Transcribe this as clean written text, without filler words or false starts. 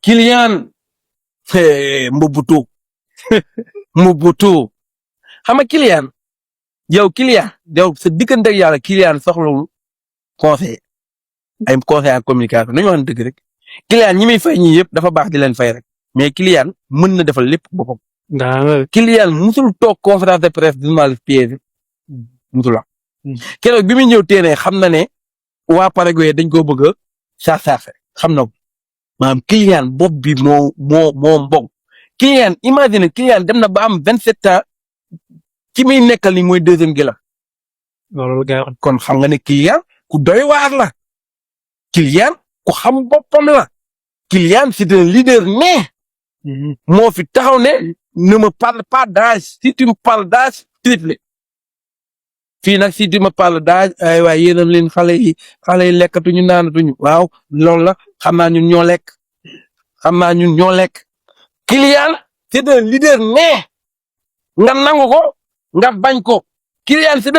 Kylian Mobutu Mobutu xam nga Kylian yow sa diggante ak yàlla Kylian soxlawul conseil ay conseil en communication nañu wax dëgg rek Kylian ñi muy fay ñii yëpp dafa baax di leen fay rek mais Kylian mën na defal lépp boppam. Kylian musul toog conférence de presse journaliste piège musul wax keroog bi muy ñëw téene xam na ne waa Paraguay dañ koo bëgg a saaf-saafe xam na ko maanaam Kylian bopp bi moo mbong Kylian imagine Kylian dem na ba am 27 ans ki muy nekkal ni mooy deuxième gi la kon xam nga ne Kylian ku doy waar la Kylian ku xam boppam la Kylian c'est un leader né moo fi taxaw ne ne me parle pas d'âge si tu me parles d'âge triplé fii nag si tu me parles d'âge ay waay yéenam leen xale yi lekkatuñu naanatuñu waaw loolu la xam naa ñun ñoo lekk Kylian c'est un leader né nga nangu ko nga bañ ko Kylian c'est